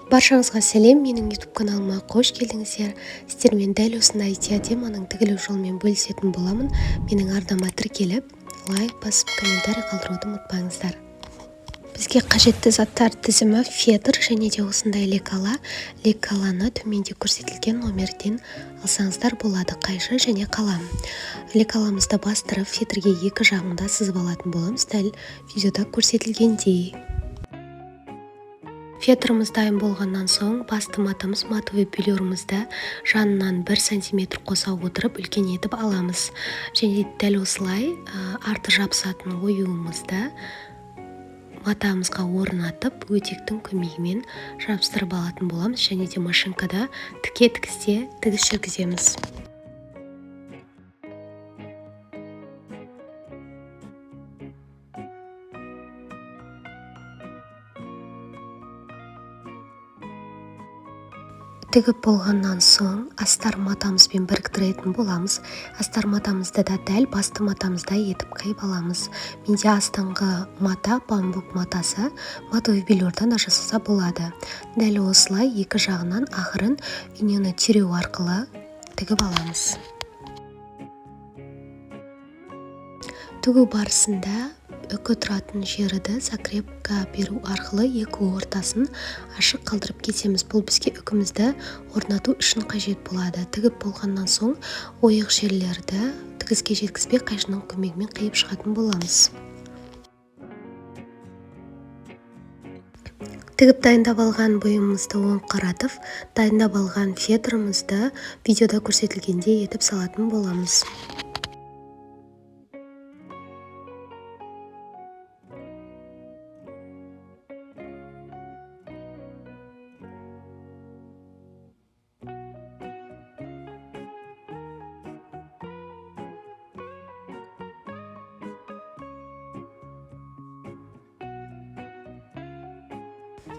Баршаңызға сәлем, менің YouTube каналыма қош келдіңіздер. Сіздермен дәл осындай диадеманың тігілу жолымен бөлісетін боламын. Менің арнама тіркеліп, лайк басып, комментарий қалдыруды ұмытпаңыздар. Бізге қажетті заттар тізімі: фетр және де осындай лекала. Лекаланы төменде көрсетілген номерден алсаңыздар болады. Қайшы және қалам. Лекаламызды бастырып, фетрге екі жағында сызып алатын боламыз, дәл видеода көрсетілгендей. Фетріміз дайын болғаннан соң, басты матамыз, матовый велюрімізді жанынан 1 сантиметр қоса отырып үлкен етіп аламыз. Және дәл осылай арты жабысатын оюымызды матамызға орнатып, өтектің көмегімен жабыстырып алатын боламыз және де машинкада тіке тігісте тігіс жүргіземіз. Тігіп болғаннан соң, астар матамызбен біріктіретін боламыз. Астар матамызды да дәл басты матамыздай етіп қиып аламыз. Менде астыңғы мата бамбук матасы, матовый велюрдан да жасаса болады. Дәл осылай екі жағынан ақырын инені түйреу арқылы тігіп аламыз. Тігу барысында үкі тұратын жерді закрепка беру арқылы екі ортасын ашық қалдырып кетеміз. Бұл бізге үкімізді орнату үшін қажет болады. Тігіп болғаннан соң, ойық жерлерді тігіске жеткізбей, қайшының көмегімен қиып шығатын боламыз. Тігіп дайындап алған бұйымымызды оң қаратып, дайындап алған фетрімізді видеода көрсетілгендей етіп салатын боламыз.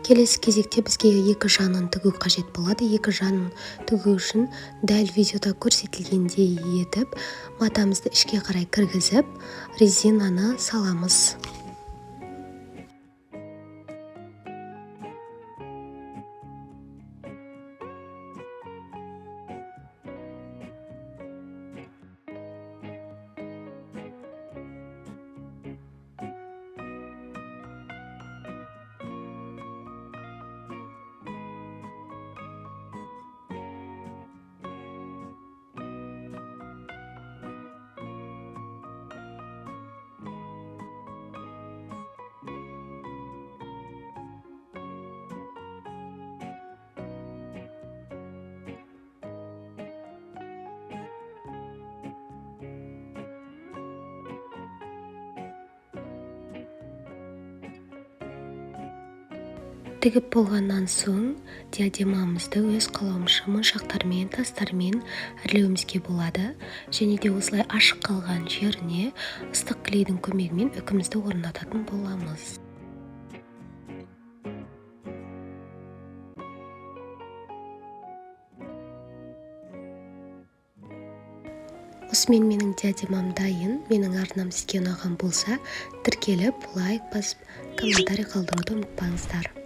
Келесі кезекте бізге екі жанын тігу қажет болады. Екі жанын тігу үшін дәл видеода көрсетілгендей етіп матамызды ішке қарай кіргізіп, резинаны саламыз. Тігіп болғаннан соң, диадемамызды өз қалауымызша моншақтармен, тастармен әрлеуімізге болады. Және де осылай ашық қалған жеріне ыстық клейдің көмегімен үкімізді орнататын боламыз. Осымен менің диадемам дайын. Менің арнам сізге ұнаған болса, тіркеліп, лайк басып, комментарий қалдыруды ұмытпаңыздар.